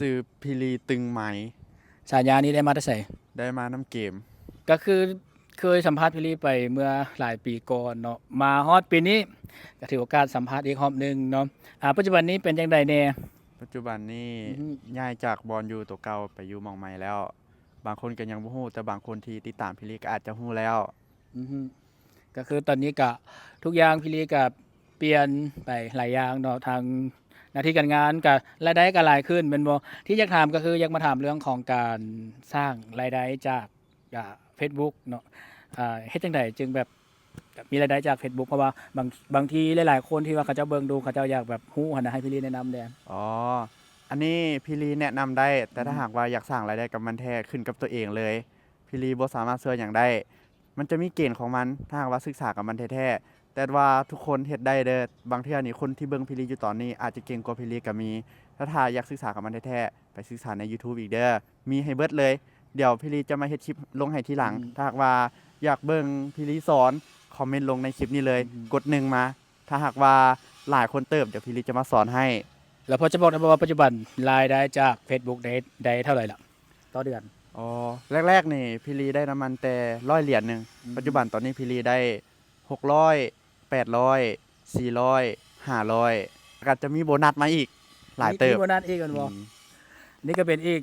ຊື່ພີລີຕຶງໄມ. ສາຍານີ້ໄດ້ມາແຕ່ໃສ? ໄດ້ມານຳເກມ. ກໍຄືເຄີຍສຳພາດພີລີໄປເມື່ອຫຼາຍປີກ່ອນເນາະ, ມາຮອດປີນີ້ກໍຖືໂອກາດສຳພາດອີກຮອບໜຶ່ງເນາະ. ອາ ປັດຈຸບັນນີ້ເປັນຈັ່ງໃດແດ່? ປັດຈຸບັນນີ້ ອືຮຶ ຍ້າຍຈາກບ່ອນຢູ່ໂຕເກົ່າໄປຢູ່ໝ່ອງໃໝ່ແລ້ວ. ບາງຄົນກໍຍັງບໍ່ຮູ້, ແຕ່ບາງຄົນທີ່ຕິດຕາມພີລີກໍອາດຈະຮູ້ແລ້ວ. ອືຮຶ ກໍຄືຕອນນີ້ກະທຸກຢ່າງພີລີກະປ່ຽນໄປຫຼາຍຢ່າງເນາະ, ທັງໜ້າທີ່ການງານກະ ລາຍໄດ້ກະຫຼາຍຂຶ້ນແມ່ນບໍ່? ທີ່ຢາກຖາມກໍຄືຢາກມາຖາມເລື່ອງຂອງການສ້າງລາຍໄດ້ຈາກ ອາ ເຟສບຸກເນາະ. ອາ ເຮັດຈັ່ງໃດຈຶ່ງແບບ ແບບມີລາຍໄດ້ຈາກເຟສບຸກ? ເພາະວ່າບາງ ບາງທີຫຼາຍໆຄົນທີ່ວ່າເຂົາເຈົ້າເບິ່ງດູ ເຂົາເຈົ້າຢາກແບບຮູ້ຫັ້ນນະ, ໃຫ້ພີລີແນະນຳແດ່. ອໍ ອັນນີ້ພີລີແນະນຳໄດ້, ແຕ່ຖ້າ ອືມ ຫາກວ່າຢາກສ້າງລາຍໄດ້ກັບມັນແທ້ ຂຶ້ນກັບຕົວເອງເລີຍ. ພີລີບໍ່ສາມາດຊ່ວຍຫຍັງໄດ້. ມັນຈະມີເກນຂອງມັນ ຖ້າຫາກວ່າສຶກສາກັບມັນແທ້ໆ. ແຕ່ວ່າທຸກຄົນເຮັດໄດ້ເດີ້. ບາງເທື່ອນີ້ຄົນທີ່ເບິ່ງພີລີຢູ່ຕອນນີ້ອາດຈະເກັ່ງກວ່າພີລີກໍມີ. ແຕ່ຖ້າຢາກສຶກສາກັບມັນແທ້ໆ ໄປສຶກສາໃນຢູທູບອີກເດີ້. ມີໃຫ້ເບິດເລີຍ. ດຽວພີລີຈະມາເຮັດຄລິບລົງໃຫ້ທີຫຼັງ. ອືມ ຖ້າຫາກວ່າຢາກເບິ່ງພີລີສອນ ຄອມເມັນລົງໃນຄລິບນີ້ເລີຍ. ອືມ ກົດໜຶ່ງມາ. ຖ້າຫາກວ່າຫຼາຍຄົນເຕີບ ດຽວພີລີຈະມາສອນໃຫ້. ແລ້ວພໍຈະບອກໄດ້ບໍ່ວ່າປັດຈຸບັນລາຍໄດ້ຈາກເຟສບຸກໄດ້ ໄດ້ເທົ່າໃດລະຕໍ່ເດືອນ? ອໍ ແລກໆນີ້ພີລີໄດ້ນຳມັນແຕ່ຮ້ອຍຫຼຽນໜຶ່ງ. ອືມ ປັດຈຸບັນຕອນນີ້ພີລີໄດ້ຫົກຮ້ອຍ ແປດຮ້ອຍ ສີ່ຮ້ອຍ ຫ້າຮ້ອຍ ແລ້ວກໍຈະມີໂບນັດມາອີກຫຼາຍເຕີບ. ມີ ມີໂບນັດອີກແມ່ນບໍ່? ອືມ ນີ້ກໍເປັນອີກ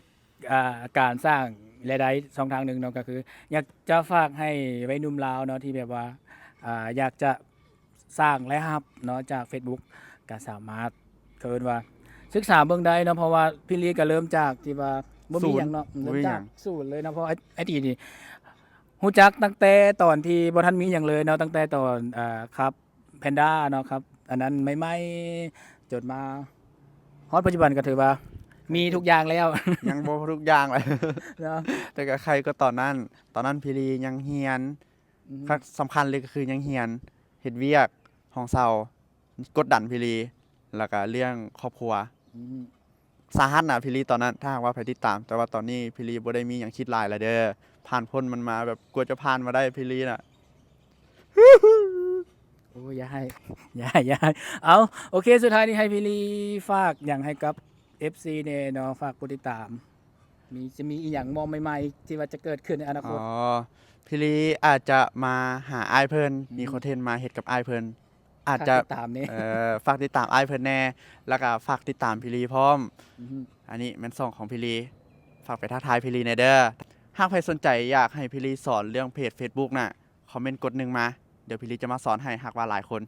ອ່າ ການສ້າງລາຍໄດ້ຊ່ອງທາງໜຶ່ງເນາະ, ກໍຄືຢາກຈະຝາກໃຫ້ໄວໜຸ່ມລາວເນາະ ທີ່ແບບວ່າ ອ່າ ຢາກຈະສ້າງລາຍຮັບເນາະຈາກເຟສບຸກ ກໍສາມາດ ເຂົາເອີ້ນວ່າສຶກສາເບິ່ງໄດ້ເນາະ. ເພາະວ່າພີລີກໍເລີ່ມຈາກທີ່ວ່າບໍ່ມີຫຍັງເນາະ, ສູນ ເລີ່ມຈາກສູນເລີຍເນາະ. ເພາະໄອ ໄອທີນີ້ຮູ້ຈັກຕັ້ງແຕ່ຕອນທີ່ບໍ່ທັນມີຫຍັງເລີຍເນາະ, ຕັ້ງແຕ່ຕອນ ອ່າ ຂັບ ແພນດ້າເນາະ ຂັບອັນນັ້ນໃໝ່ໆ ຈົນມາຮອດປັດຈຸບັນກໍຖືວ່າມີທຸກຢ່າງແລ້ວ. ຍັງບໍ່ທຸກຢ່າງເລີຍເນາະ, ແຕ່ກໍໄຄກວ່າຕອນນັ້ນ. ຕອນນັ້ນພີລີຍັງຮຽນ. ອືມ ຄັນສຳຄັນເລີຍກໍຄືຍັງຮຽນ, ເຮັດວຽກ, ຫ້ອງເຊົ່າ, ກົດດັນພີລີ, ແລ້ວກໍເລື່ອງຄອບຄົວ. ອືມ ສາຫັດນະພີລີຕອນນັ້ນ ຖ້າຫາກວ່າໃຜຕິດຕາມ. ແຕ່ວ່າຕອນນີ້ພີລີບໍ່ໄດ້ມີຫຍັງຄິດຫຼາຍແລ້ວເດີ້, ຜ່ານພົ້ນມັນມາແບບ ກວ່າຈະຜ່ານມາໄດ້ພີລີນະ. ໂອ້ຍ ຢ່າໄຫ້ ຢ່າ ຢ່າ ເອົາ ໂອເຄ ສຸດທ້າຍນີ້ໃຫ້ພີລີຝາກຫຍັງໃຫ້ກັບເອັຟຊີແດ່ເນາະ? ຝາກຜູ້ຕິດຕາມ ມີ ຈະມີອີ່ຫຍັງບໍ່ໃໝ່ໆ ທີ່ວ່າຈະເກີດຂຶ້ນໃນອະນາຄົດ? ອໍ ພີລີອາດຈະມາຫາອ້າຍເພິ່ນ ອືມ ມີຄອນເທັນມາເຮັດກັບອ້າຍເພິ່ນ. ອາດຈະ ຝາກຕິດຕາມແດ່ ເອີ ຝາກຕິດຕາມອ້າຍເພິ່ນແດ່ ແລ້ວກໍຝາກຕິດຕາມພີລີພ້ອມ. ອືຮຶ ອັນນີ້ແມ່ນຊ່ອງຂອງພີລີ ຝາກໄປທັກທາຍພີລີແດ່ເດີ້. ຫາກໃຜສົນໃຈຢາກໃຫ້ພີລີສອນເລື່ອງເພຈເຟສບຸກນະ ຄອມເມັນກົດໜຶ່ງມາ, ດຽວພີລີຈະມາສອນໃຫ້ ຫາກວ່າຫຼາຍຄົນ.